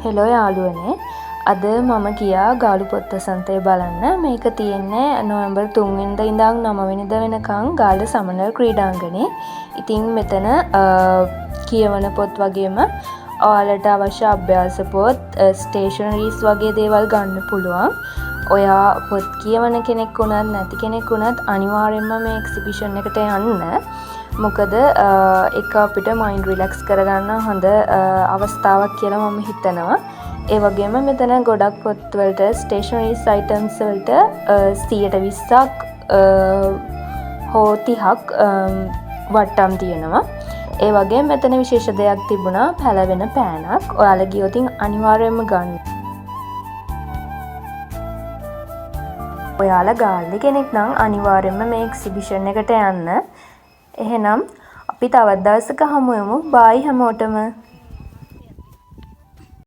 Hello යාළුවනේ, අද මම ගියා ගාලු පොත් වසන්තය බලන්න. මේක තියෙන්නේ නොවැම්බර් 3 වෙනිදා ඉඳන් 9 වෙනිදා වෙනකන් ගාල්ල සමනල ක්‍රීඩාංගණේ. ඉතින් මෙතන කියවන පොත් වගේම ඔයාලට අවශ්‍ය අභ්‍යාස පොත්, ස්ටේෂනරීස් වගේ දේවල් ගන්න පුළුවන්. ඔයා පොත් කියවන කෙනෙක් වුණත් නැති කෙනෙක් වුණත් අනිවාර්යෙන්ම මේ එක්සිබිෂන් එකට යන්න. මොකද ඒක අපිට මයින්ඩ් රිලැක්ස් කරගන්න හොඳ අවස්ථාවක් කියලා මම හිතනවා. ඒ වගේම මෙතන ගොඩක් පොත් වලට, ස්ටේෂනරීස් අයිටම්ස් වලට 20%ක් හෝ 30ක් වට්ටම් තියෙනවා. ඒ වගේම මෙතන විශේෂ දෙයක් තිබුණා, පැලවෙන පෑනක්. ඔයාලා ගියොතින් අනිවාර්යයෙන්ම ගන්න. ඔයාලා ගාල්ලේ කෙනෙක් නම් අනිවාර්යයෙන්ම මේ එක්සිබිෂන් එකට යන්න. එහෙනම් අපි තවත් දවසක හමු වෙමු. බායි හැමෝටම.